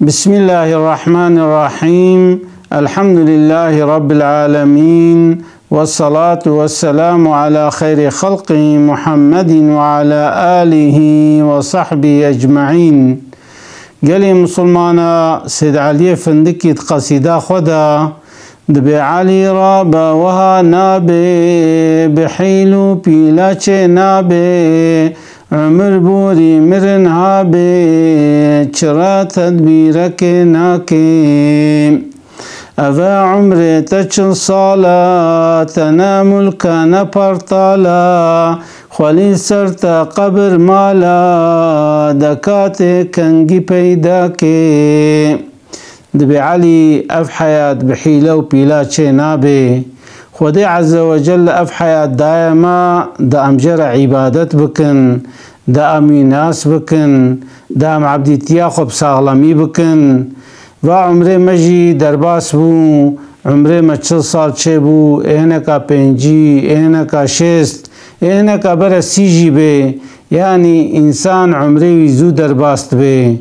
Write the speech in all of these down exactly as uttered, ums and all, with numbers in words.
بسم الله الرحمن الرحيم. الحمد لله رب العالمين. والصلاة والسلام على خير خلقه محمد وعلى آله وصحبه أجمعين. Gelê Misilmana Sêd Eliyê Findikî di qesîda xwe de dibê Elî rabe wiha nabê, bi hîl û pîla çê nabê, umir borî mirin habê, çira tedbîrekê nakê. Eve umrê te çil sal e, te ne mulk e ne partal e, xwelî ser te qebir mal e, dekatê kengî peyda kê. Dibê Elî ev heyat bi hîle û pîla çê nabê. Xwedê Ezze ve Celle ev heyat daye me, da em jê re îbadet bikin, da em wî nas bikin, da em ebdîtiya xwe bi saxlemî bikin. Va umrê me jî derbas bû, umrê me çil sal çêbû, ê hineka pêncî, ê hineka şêst, ê hineka bere sî jî bê. Yanî însan umrê wî zû derbas dibe.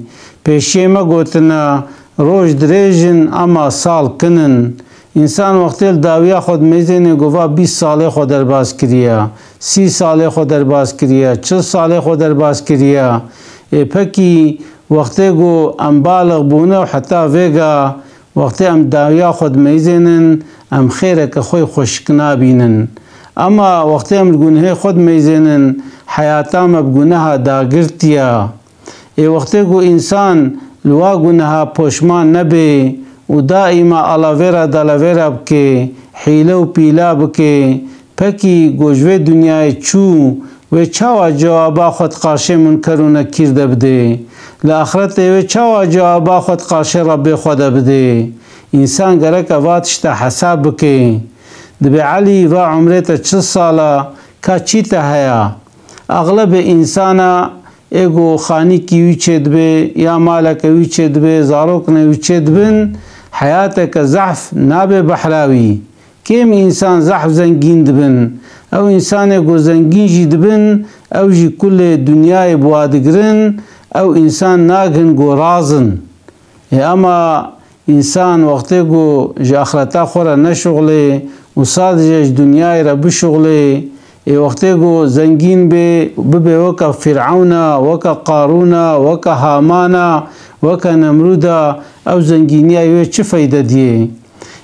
Pêşiyê me gotine, roj dirêj in, ema sal kin in. Însan wextê li dawiya xwe dimeyzêne, go va bîst salê xwe derbas kiriye, sî salê xwe derbas kiriye, çil salê xwe derbas kiriye. Ê pekî wextê ku em balix bûne û heta vêga, wextê em dawiya xwe dimeyzênin, em xêreke xwe yê xweşik nabînin. Ema wextê em li gunehê xwe dimeyzênin, heyata me bi guneha dagirtiye. Ê wextê ku însan li wa guneha poşman nebe û daîma alavêra dalavêra bike, hîle û pîla bike, pekî ku ji vê dinyayê çû, wê çawa cewaba xwe di qarşê Munker û Nekîr de bide? Li axretê wê çawa cewaba xwe di qarşê Rebbê xwe de bide? Însan gerek eva tişta hesab bike. Dibê Elî, va umrê te çil sal e, ka çî te heye? Exlebê însana ê ku xanîkî wî çêdibe ya maleke wî çêdibe, zarokine wî çêdibin, heyateke zehf nabe behra wî. Kêm însan zehf zengîn dibin. Ew însanê ku zengîn jî dibin, ew jî kulê dinyayê bi wa digirin, ew însan nagin ku razin. Ê ema Însan wextê ku ji axreta xwe re neşuxlê û sadece ji dinyayê re bişuxlê, ê wextê ku zengîn bê, bibe weke Fîrewna, weke Qarûna, weke Hamana, weke Nemrûda, ew zengîniya wê çi feyde diyê?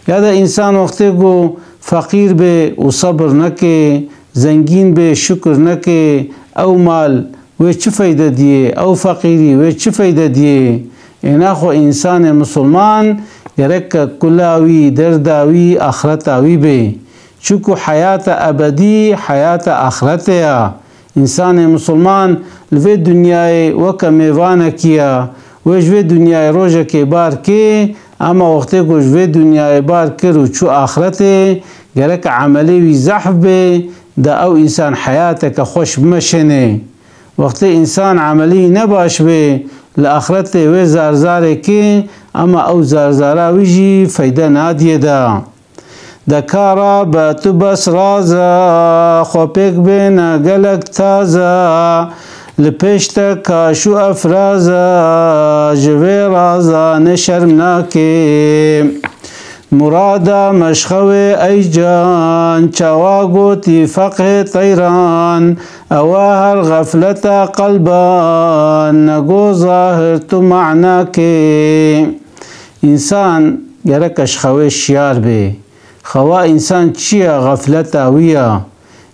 Ya da însan wextê ku feqîr bê û sebir neke, zengîn bê, şukir neke, ew mal wê çi feyde diyê, ew feqîrî wê çi feyde diyê? Ê naxwe însanê misilman gereke kula wî, derda wî, axreta wî bê. Çunku heyata ebedî, heyata axretê ya. Însanê misilman li vê dinyayê weke mêvanekî ya. Wê ji vê dinyayê rojekê bar kê, ema wextê ku ji vê dinyayê bar kir û çû axretê, gereke emelê wî zehf bê, da ew însan heyateke xweş bimeşênê. Wextê însan emelî ne baş bê, li axretê wê zarzarê kê, ema ew zarzara wî jî feyde nadiyê de. De kara be tu bes raze, xwe pêk bêne gelek taze, li pêş te kaş û efraze, ji vê raza ne şerm nakê. Murada meşxewê ey can, çawa gotî feqhê teyran, ewa her xefleta qelban, nego zahir tu manakê. Însan gereke ji xewê şiyar bê. Xewa însan çi ye? Xefleta wî ye.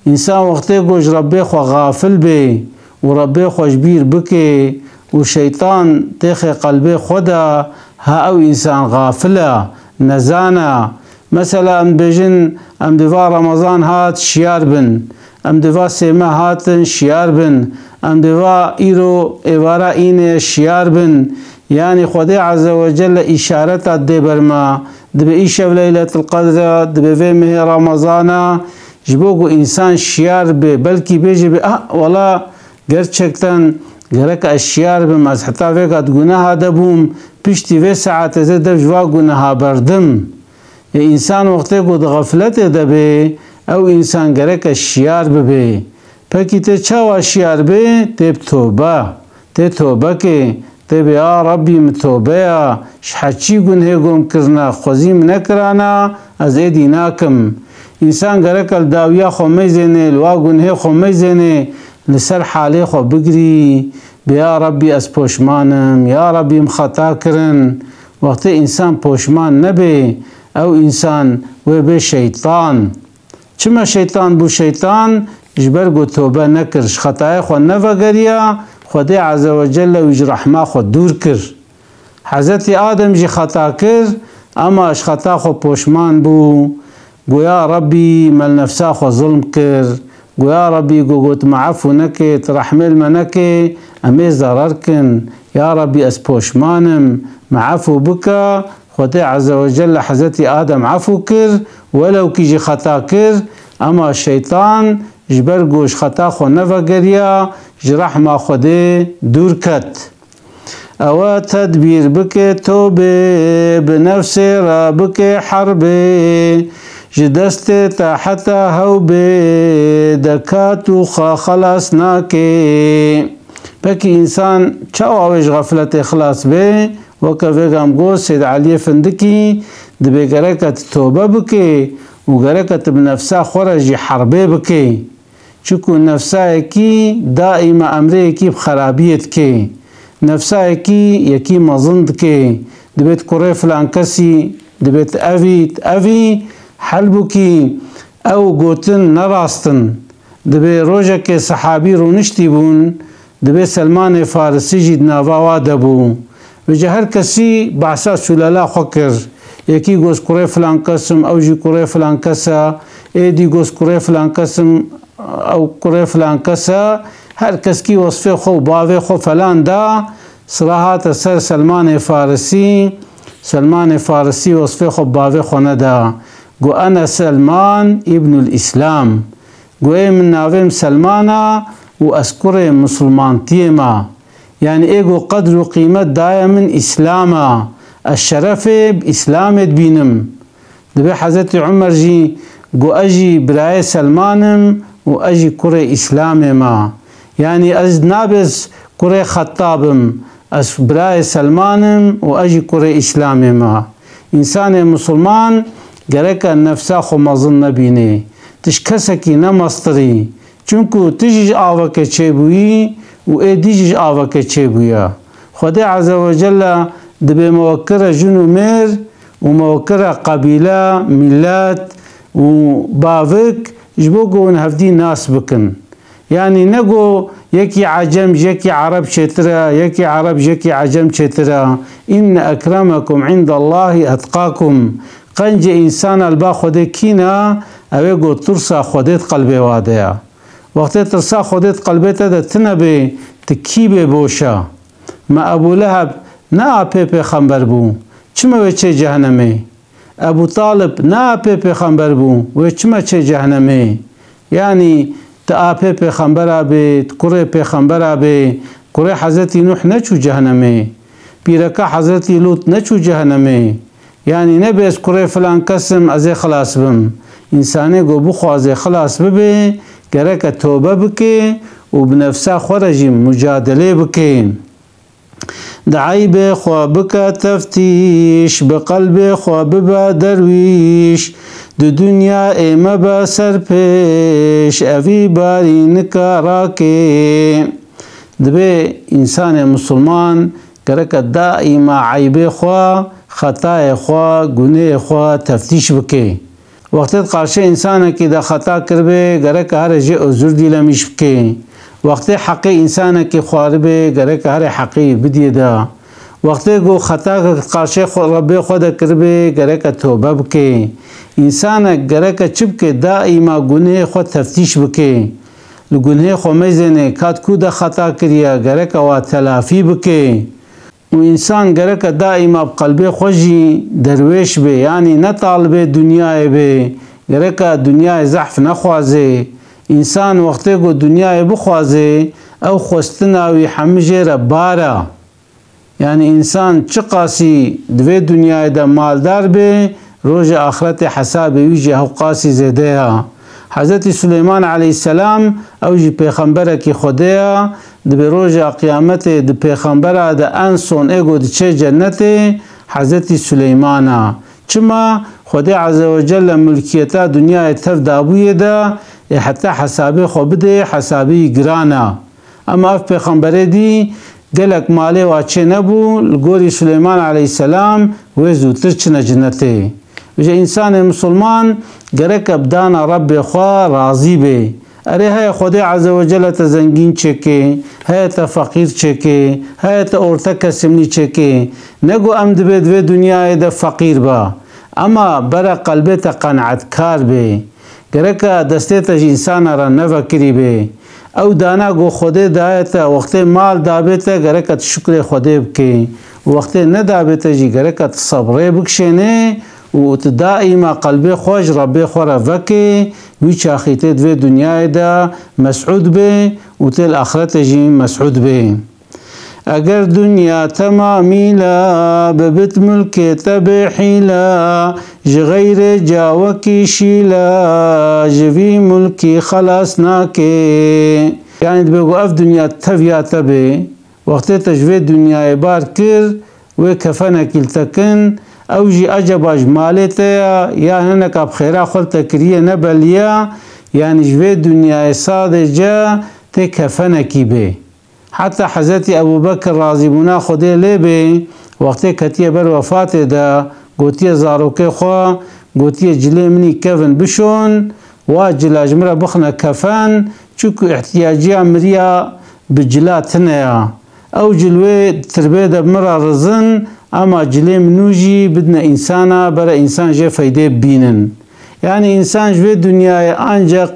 Însan wextê ku ji Rebbê xwe xafil bê û Rebbê xwe ji bîr bike û şeytan têxe qelbê xwe de, ha ew însan xafil e, nezan e. Mesela em dibêjin, em diva Remezan hat şiyar bin, em diva sême hatin şiyar bin, em diva îro êvara înê şiyar bin. Yanî Xwedê Azze ve Celle îşareta dê ber me, dibe îşev Leyletul Qedr e, dibe vê mehê Remezan e, ji bo ku însan şiyar be, belkî bêje be, ah, wela gerçekten gerek ez şiyar bim, ez heta vêga di guneha de bûm, piştî vê saetê ez ê dev ji va guneha berdim. Ê însan wextê ku di xefletê de bê, ew însan gereke şiyar bibe. Pekî tê çawa şiyar bê? Tê bi tobe. Tê tobe ke, Tê bê, ya Rabbî, min tobeya, ji heçî gunhê gom kirina, xwezî min nekirana, ez êdî nakim. Însan gerek e li dawiya xwe meyzênê, li wa gunhê xwe meyzênê, li ser halê xwe bigirî, bê, ya Rabbî, ez poşman im, ya Rabbî, min xeta kirin. Wextê însan poşman nebe, ew însan wê bê şeytan. Çima şeytan bû şeytan? Ji ber ku tobe nekir, ji xetayê xwe nevegeriya, Xwedê Azze ve Celle wî ji rehma xwe dûr kir. Hezretî Adem jî xeta kir, ema ji xeta xwe poşman bû. Got, ya Rabbî, me li nefsa xwe zulm kir. Got, ya Rabbî, ku got me efû neke, tu rehmê li me neke, em ê zerar kin. Ya Rabbî, ez poşman im, me efû bike. Xwedê Azze ve Celle Hezretî Adem efû kir, welewkî jî xeta kir, ema şeytan ji ber ku ji xeta xwe nevegeriya, ji rehma Xwedê dûr ket. Ewe tedbîr bike tobê, bi nefsê re bike herbê, ji destê te heta hewbê, deka tu xwe xelas nake. Pekî însan çawa wê ji xefletê xilas be? Weke vêga em got, Sêd Eliyê Findikî dibê gereke tu tobe bike û gereke tu bi nefsa xwe re jî herbê bike. Çiku nefsayekî daîma emreyekî bi xerabiyê dike. Nefsayekî yekî mezin dike. Dibêt kurê filan kesî, dibêt evî, evî, helbûkî ew gotin ne rast in. Dibê rojekê sehabî rûniştî bûn, dibê Selmanê Farisî jî di nava wa de bû. Vêca her kesî behsa sûlela xwe kir. Yekî got kurê filan kes im, ew jî kurê filan kes e, êdî got kurê filan kes im, ew kurê filan kes e. Her keskî wesfê xwe û bavê xwe falan da. Sira hate ser Selmanê Farisî. Selmanê Farisî wesfê xwe bavê xwe neda. Got, ene Selman îbnul Îslam. Got, ê min navê min Selman e û ez kurê misilmantiyê me. Yanî ê got qedr û qîmet daye min Îslam e. Ez şerefê bi Îslamê dibînim. Dibê Hezretî Umer jî got, ez jî birayê Selman im û ez jî kurê Îslamê me. Yanî ez nabe ez kurê Xettab im. Ez birayê Selman im û ez jî kurê Îslamê me. Însanê misilman gereke nefsa xwe mezin nebîne. Tu ji kesekî ne mestirî. Çimku tu jî ji aveke çêbûyî û ê dî jî ji aveke çêbûye. Xwedê Azze ve Celle dibê me wekire jin û mêr û me wekire qebîle, mîlet û bavik ji bo ku hûn hevdî nas bikin. Yanî ne ku yekî ecem ji yekî ereb çêtir e, yekî ereb ji yekî ecem çêtir e. Înne ekremekum îndellahî etqakum. Qencê însana li ba Xwedê kî ne? Ew ê ku tirsa Xwedê di qelbê wa de ye. Wextê tirsa Xwedê di qelbê te de tune bê, tu kî bê boş e. Me Ebû Leheb ne apê pêxember bû. Çima wê çê cehenemê? Ebû Talib ne apê pêxember bû. Wê çima çê cehenemê? Yanî tu apê pêxembera bê, tu kurê pêxembera bê, kurê Hezretî Nuh neçû cehenemê. Pîreka Hezretî Lût neçû cehenemê. Yanî nebe ez kurê filan kes im, ez ê xilas bim. Însanê ku bixwaze xilas bibe, gereke tobe bike û bi nefsa xwe re jî mucadelê bike. Di eybê xwe bike teftîş, bi qelbê xwe bibe derwîş. Di dinyayê mebe serpêş, evî barî nika rakê. Dibê însanê misilman gereke daîma eybê xwe, xetayê xwe, gunehê xwe teftîş bike. Wextê di qarşê însanekî de xeta kiribê, gereke here jê ozur dîlemîş bike. Wextê heqê însanekî xwaribê, gereke here heqê wî bidiyê de. Wextê ku xetake di qarşê xwe, Rebbê xwe de kiribê, gereke tobe bike. Însanek gereke çi bike, daîma gunehê xwe teftîş bike. Li gunhê xwe meyzêne, ka di ku de xeta kiriye, gereke wa telafî bike. Û însan gereke daîma bi qelbê xwe jî derwêş be, yanî ne talibê dinyayê be, gereke dinyayê zehf nexwaze. Însan wextê ku dinyayê bixwaze, ew xwestina wî hemî jê re bar e. Yanî însan çiqasî di vê dinyayê de maldar be, rojê axretê hesabê wî jî hewqasî zêde ye. Hezretî Suleyman aleyhisselam, ew jî pêxemberekî Xwedê ye, Di bê roja qiyametê di pêxembera de en son ê ku diçe cennetê Hezretî Suleyman a. Çima? Xwedê Azze ve Celle mulkiyeta dinyayê tev dabûyê de, ê heta hesabê xwe bidê, hesabê wî giran a. Ema ev pêxemberê dî gelek malê wa çê nebû, li gorî Suleyman aleyhisselam wê zûtir çine cinnetê. Vêca însanê misilman gereke bi dana Rebbê xwe razî bê. Erê heye Xwedê Azze ve Celle te zengîn çêkê, heye te feqîr çêkê, heye te orte kesimlî çêkê. Ne ku em dibê di vê dinyayê de feqîr ba. Ema bere qelbê te qeneetkar bê. Gereke destê te ji însana re nevekirî bê. Ew dana ku Xwedê daye te, wextê mal dabê te, gereke tu şukrê Xwedê bikê. Û wextê nedabê te jî gereke tu sebrê bikişênê û tu daîma qelbê xwe ji Rebbê xwe re vekê, wî çaxî tê di vê dinyayê de mesûd bê û tê li axretê jî mesûd bê. Eger dinya temamî la, bibit milkê te bê hîla, ji xeyrê cawekî şîla, ji vî milkî xelas nake. Yanî dibe ku ev dinya teviya te bê, wextê te ji vê dinyayê bar kir, wê kefenekî li te kin, ew jî eceba ji malê te ya, ya hineka bi xêra xwe li te kiriye ne belî ya, yanî ji vê dinyayê sadece tê kefenekî bê. Heta Hezretî Ebû Bekir razîbûna Xwedê lê bê, wextê ketiye ber wefatê de, gotiye zarokê xwe, gotiye cilê min î kevin bişon, wa cila ji min re bixine kefen, çunku îhtiyaciya miriya bi cila tine ya. Ew cil wê tirbê de bi min re rizin, ema cilê min nû jî bidine însana, bere însan jê feydê bibînin. Yanî însan ji vê dinyayê ancaq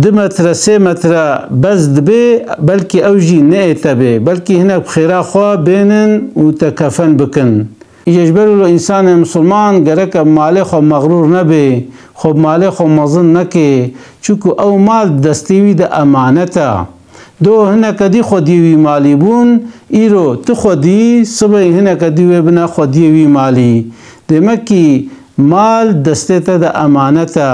du metre, sê metre bez dibê, belkî ew jî neê te bê. Belkî hinek bi xêra xwe bênin û te kefen bikin. Îje ji ber wilo însanê misilman gereke bi malê xwe mexrûr nebê, xwe bi malê xwe mezin neke, çunku ew mal destê wî de emanet e. Do hineke dî xwediyê wî malî bûn, îro tu xwedî, sibê hineke dî wê bine xwediyê wî malî. Demekî mal destê te de emanet e.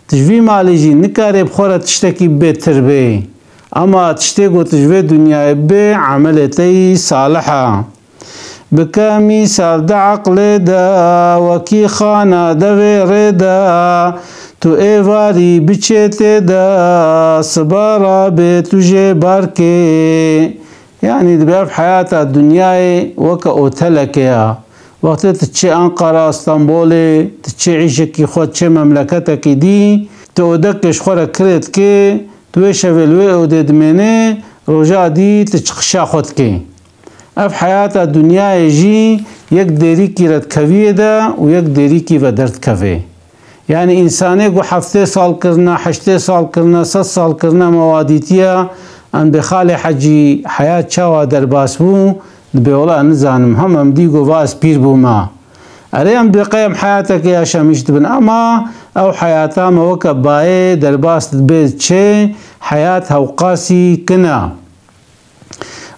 Tu ji vî malê jî nikarê bi xwe re tiştekî bêtir bê. Ema tiştê ku tu ji vê dinyayê bê, emelê te yî salih e. Bike mîsal di eqlê de, wekî xana devê rê de, tu êvarî biçê tê de, siba rabê tu jê bar kê. Yanî dibe ev heyata dinyayê weke otelekê ya. Wextê tu çê Anqara, Stenbolê, tu çê îşekî xwe, çê memleketekî dî, tu odekê ji xwe re kirê dikê, tu wê şevê li wê odê dimênê, roja dî tu çiqişa xwe dikê. Ev heyata dinyayê jî yek dêrîkî re dikeviyê de û yek dêrîkî ve derdikevê. Yanî însanê ku heftê sal kirine, heştê sal kirine, sed sal kirine me wa dîtiye, em bê Xalê Hecî heyat çawa derbas bû, dibê wela nizanim, hem em dî got va ez pîr bûme. Erê em dibê qey em heyatekê yaşamîş dibin, ema ew heyata me weke bayê derbas dibe çi, heyat hewqasî kin e.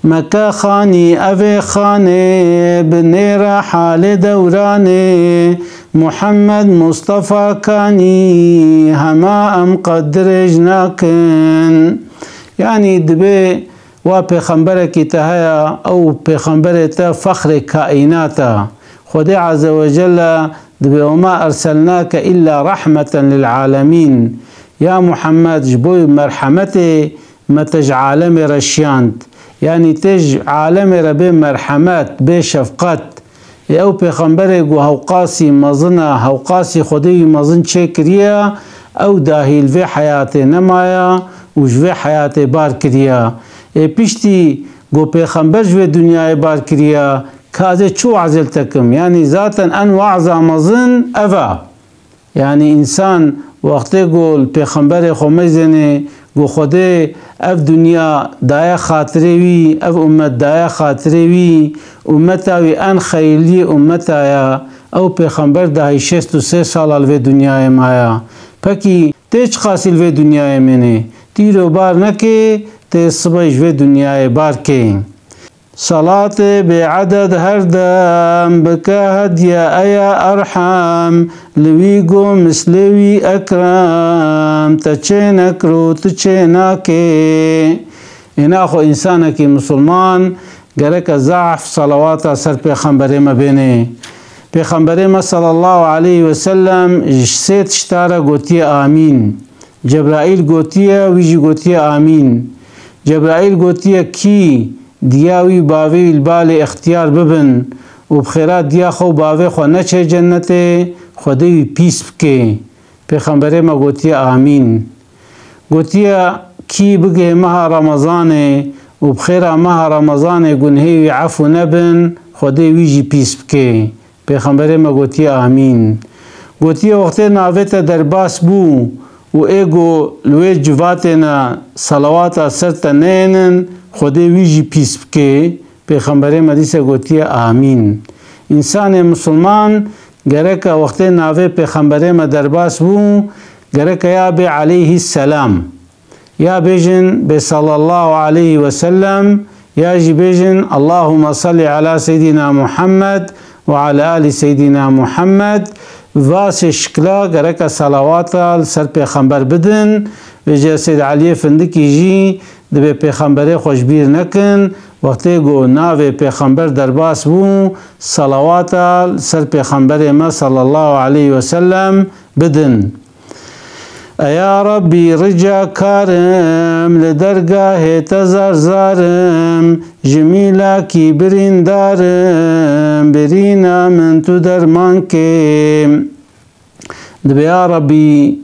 Meke xanî evê xanê, bi nêra halê dewranê, Muhammed Mustafa kanî, hema em qet dirêj nakin. Yanî dibê wa pêxemberekî te heye, ew pêxemberê te fexrê kaînat e. Xwedê Azze ve Celle dibê, "Wema erselnake illa rahmeten lil alemîn." Ya Muhammed, ji bo merhemetê me te ji alemê re şiyand. Yanî tê ji alemê re bê merhemet, bê şefqet. Ê ew pêxemberê ku hewqasî mezin e, hewqasî Xwedê wî mezin çêkiriye, ew dahî li vê heyatê nemaye û ji vê heyatê bar kiriye. Ê piştî ku pêxember ji vê dinyayê bar kiriye, ka ez ê çi wazê li te kim? Yanî zaten en waza mezin ev e. Yanî însan wextê ku li pêxemberê xwe meyzênê, ku Xwedê ev dinya daye xatirê wî, ev ummet daye xatirê wî, ummeta wî en xeyirliyê ummeta ye, ew pêxember dahî şêst û sê sala li vê dinyayê maye. Pekî tê çiqasî li vê dinyayê mênê? Tîro bar nekê, tê sibê ji vê dinyayê bar kê. Salatê bêeded her dem bike hediye eya Erhem, li wî go mislê wî Ekrem, te çê nekir û tu çê nakê. Înaxo însanekî misilman gereke zehf salawata ser pêxemberê me bênê. Pêxemberê me sallallahu aleyhi ve sellem ji sê tişta re gotiye amîn. Cebraîl gotiye, wî jî gotiye amîn. Cebraîl gotiye kî diya wî bavê wî li balê extiyar bibin û bi xêra diya xwe û bavê xwe neçe cennetê, Xwedê wî pîs bike. Pêxemberê me gotiye amîn. Gotiye kî bigihê meha Remezanê û bi xêra meha Remezanê gunhê wî efû nebin, Xwedê wî jî pîs bike. Pêxemberê me gotiye amîn. Gotiye wextê navê te derbas bû û ê ku li wê civatê ne salawata ser te neyênin, Xwedê wî jî pîs bike. Pêxemberê me dîse gotiye amîn. Însanê misilman gereke wextê navê pêxemberê me derbas bû, gereke ya bê aleyhî selam, ya bêjin bê sallallahu aleyhi ve sellem, ya jî bêjin Allahümme salli ala seyyidina Muhammed ve ala ali seyyidina Muhammed. Va sê şikla gereke salawata li ser pêxember bidin. Vêce Seyd Eliyê Findikî jî dibê pêxemberê xwe ji bîr nekin. Wextê ku navê pêxember derbas bû, salawata li ser pêxemberê me sallallahu aleyhi ve sellem bidin. Eya Rabbî, rica karim, li dergahê te zar zarim, ji mîlakî birîndarim, birîna min tu derman kê. Dibê ya Rabbî,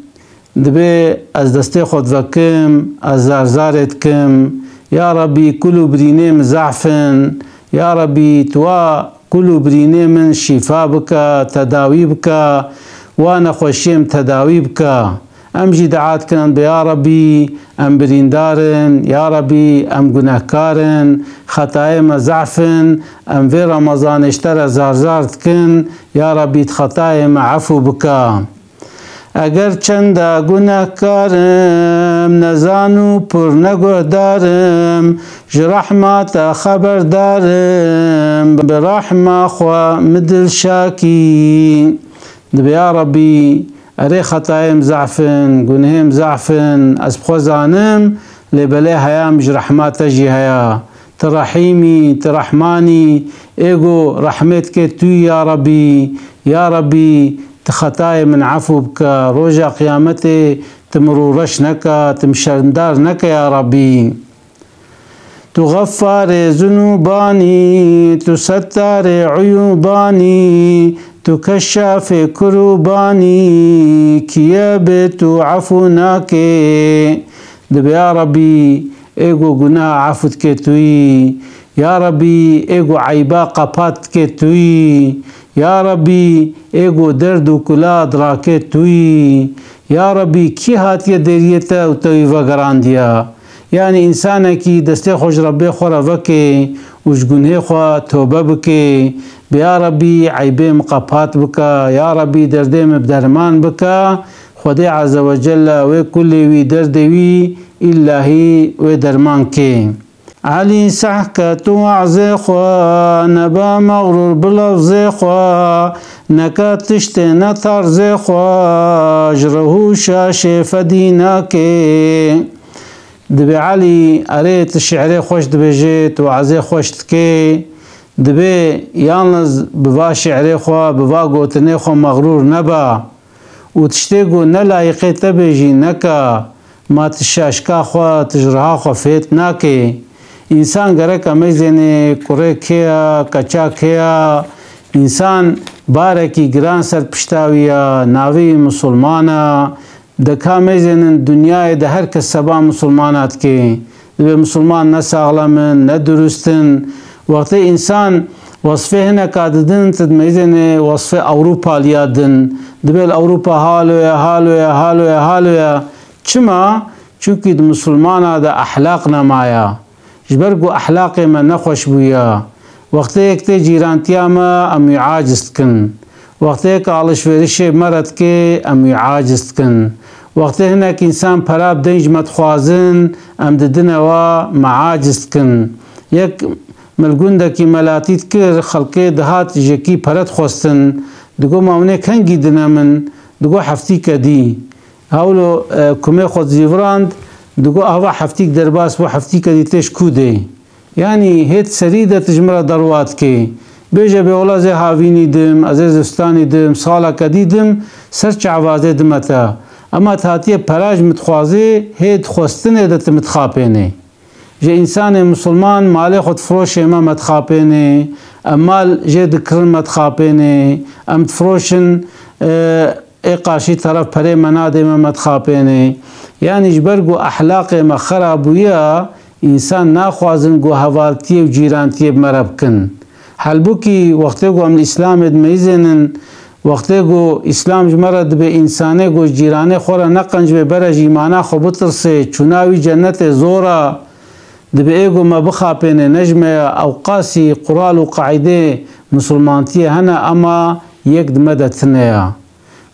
dibê ez destê xwe divekim, ez zar zarê dikim. Ya Rabbî, kul û birînê min zehf in. Ya Rabbî, tu wa kul û birînê min şîfa bike, tedawî bike, wa nexweşiyê min tedawî bike. Em jî dua dikin, em dibê ya Rabbî, em birîndar in, ya Rabbî, em gunehkar in, xetayê me zehf in, em vê Remezanê ji te re zar zar dikin, ya Rabbî, di xetayê me efû bike. Eger çenda gunehkar im, nezan û pir neguhdar im, ji rehma te xeberdar im, bi rehma xwe min dilşakî. Dibê ya Rabbî, erê xetayêm zehf in, gunhêm zehf in, ez bi xwe zanim, lê belê heya min ji rehma te jî heya. Tu Rehîm î, tu Rehman î, ê ku rehmê dikê tu yî ya Rabbî. Ya Rabbî, tu xetayê min efû bike, roja qiyametê tu min rûreş neke, tu min şermdar neke ya Rabbî. Tu Xeffarê zunûban î, tu Settarê uyûban î, tu Keşşafê kurûban î, kî ye bê tu efû nake? Dibê ya Rabbî, ê ku gunaha efû dike tu yî. Ya Rabbî, ê ku eyba qepat dike tu yî. Ya Rabbî, ê ku derd û kula dirake tu yî. Ya Rabbî, kî hatiye deriyê te û te wî vegerandiye? Yanî însanekî destê xwe ji Rebbê xwe re veke û ji gunhê xwe tobe bike. Bi ya Rabbî, eybê min qepat bike. Ya Rabbî, derdê min bi derman bike. Xwedê Azze ve Celle wê kulê wî derdê wî îllahî wê derman kê. Elî sehke tu wazê xwe, nebe mexrûr bi lefzê xwe, neke tiştê ne tarzê xwe, ji rihûşa şêfedî nake. Dibê Elî, erê tu şi'rê xweş dibêjê, tu wazê xweş dikê, dibê yalniz bi va şi'rê xwe, bi va gotinê xwe mexrûr nebe. Û tiştê ku ne layiqê te bê jî neke, ma tu şaşka xwe, tu ji riha xwe fêt nakê. Însan gerek em meyzênê kurê kê ye, keça kê ye. Însan barekî giran ser pişta wî ye, navê wî misilman e. De ka meyzênin dinyayê de her kes seba misilmana dikê. Dibê misilman ne saxlem in, ne durust in. Wextê însan wesfê hineka didin, tu dimeyzênê wesfê Ewropaliya din. Dibê li Ewropa halo ye, halo ye, halo ye, halo ye. Çima? Çunkî di misilmana de ehlaq nemaya. Ji ber ku ehlaqê me nexweş bûye. Wextê yek tê cîrantiya me, em wî aciz dikin. Wextê yek alişverişê me re dike, em wî aciz dikin. Wextê hinek însan pera bi deyn ji me dixwazin, em didine we, me aciz dikin. Yek me li gundekî melatî dikir, xelkê dihat ji yekî pere dixwestin. Digot, ma hûn ê kengî dine min? Digot, heftîke dî. Hewlo, e, kumê xwe dizîvirand, Digo, ava heftîk derbas bû, heftîke dî tê ji ku dê? Yanî hêt serî de tu ji min re derwa dikê. Bêje bê wela ez ê havînî dim, ez ê zivistanî dim, saleke dî dim, ser çava ez ê dime te. Ema tu hatiye pera ji min dixwazê, hê di xwestinê de tu min dixapênê. Ji însanê misilman malê xwe difiroşê me, me dixapênê. Em mal jê dikirin, me dixapênê. Em difiroşin, e, ê qarşî teref perê me nadê me, me dixapênê. Yanî ji ber ku ehlaqê me xera bûye, însan naxwazin ku hevaltiyê û cîrantiyê bi me re bikin. Halbûkî wextê ku em li Îslamê dimeyzênin, wextê ku Îslam ji me re dibê însanê ku ji cîranê xwe re neqenc bê, bere ji îmana xwe bitirsê, çûna wî cennetê zor e, dibê ê ku me bixapênê, ne ji me ye, ewqasî qural û qaîdê misilmantiyê hene, ema yek di me de tune ye.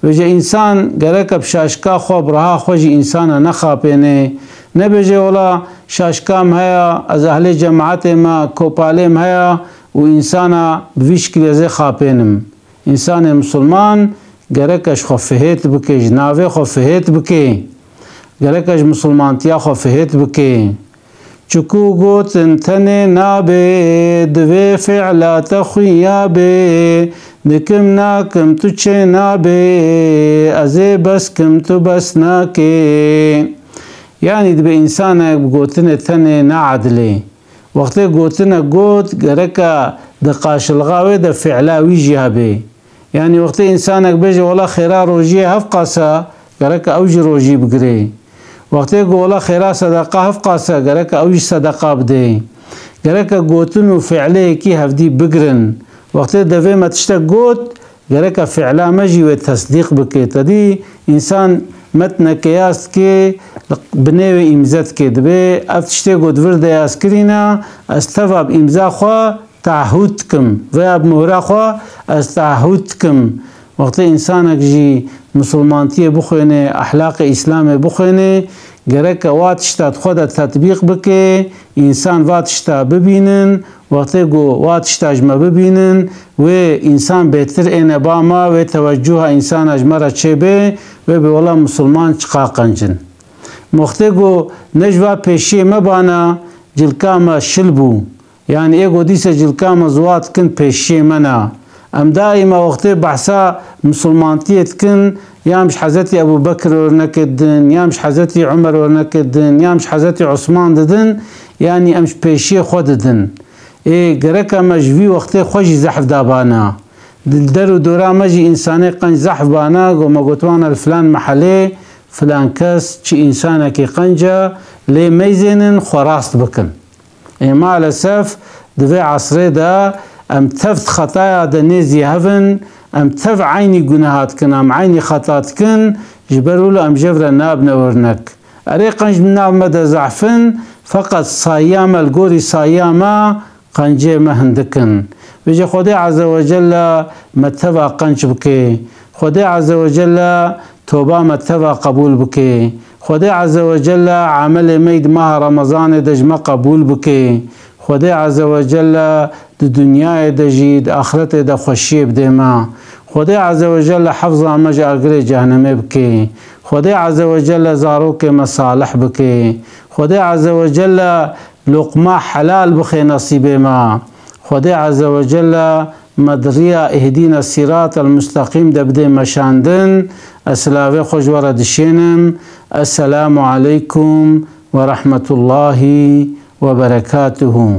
Vêce însan gereke bi şaşika xwe, bi riha xwe jî însana nexapênê. Nebêje, wela şaşika min heye, ez ehlê cemaetê me, kopalê min heye û însana bi vî şikilê ez ê xapênim. Însanê misilman gereke ji xwe fihêt bike, ji navê xwe fihêt bike. Gereke ji misilmantiya xwe fihêt bike. Çiku gotin tenê nabê, divê fi'la te xuya bê. Dikim nakim tu çê nabê, ez ê bes kim tu bes nakê. Yanî dibe însanek bi gotinê tenê naedilê. Wextê gotinek got, gereka di qaşilxa wê de fi'la wî jî hebê. Yanî wextê însanek bêje, wela xêra rojiyê hevqas e, gereke ew jî rojî bigirê. Wextê ku wela xêra sedeqa hevqas e, gereke ew jî sedeqa bidê. Gereke gotin û fi'lê yekî hevdî bigirin. Wextê devê me tiştek got, gereke fi'la me jî wê tesdîq bike. Tedî însan metneke yas dike, binê wê îmze dike. Dibê ev tiştê ku di vir de yas kirîne, ez teva bi îmza xwe teahûd dikim. Veya bi mohra xwe ez teahûd dikim. Wextê însanek jî misilmantiyê bixwêne, ehlaqê Îslamê bixwêne, gereke wa tişta di xwe de tetbîq bike, însan va tişta bibînin. Wextê ku wa tişta ji me bibînin, wê însan bêtir êne ba me, wê tewecuha însana ji me re çêbe, wê bê wela misilman çiqa qenc in. Wextê ku ne ji va pêşiyê me bana, cilka me şil bû. Yanî ê ku dîse cilka me ziwa dikin pêşiyê me ne. Em daîma wextê behsa misilmantiyê dikin, ya em ji Hezretî Ebû Bekir wernekê didin, ya em ji Hezretî Umer wernekê didin, ya em ji Hezretî Osman didin, yanî em ji pêşiyê xwe didin. Ê, gereke me ji vî wextê xwe jî zehf dabana. Di der û dora me jî însanê qenc zehf bana, ku me gotibana li filan mehelê, filan kes çi însanekî qenc e, lê meyzênin xwe rast bikin. Ê, maalesef di vê esrê de em tev di xetaya de nêzî hev in, em tev eynî guneha dikin, em eynî xeta dikin, ji ber wilo em jev re nabine wernek. Erê, qenc di nav me de zehf in, feqet sayiya me, li gorî sayiya me, qencê me hindik in. Vêce Xwedê Azze ve Celle me teva qenc bike. Xwedê Azze ve Celle toba me teva qebûl bike. Xwedê Azze ve Celle emelê me yî di meha Remezanê de ji me qebûl bike. Xwedê Azze ve Celle di dinyayê de jî, di axretê de xweşiyê bidê me. Xwedê Azze ve Celle hefza me ji agirê cehnemê bike. Xwedê Azze ve Celle zarokê me salih bike. Xwedê Azze ve Celle loqma helal bixe nesîbê me. Xwedê Azze ve Celle me di riya ihdîne sîratel mustaqîm de bidê meşandin. Ez silavê xwe ji we re dişênim. Esselamu aleykum ve rahmetullahi ve berekatuhu.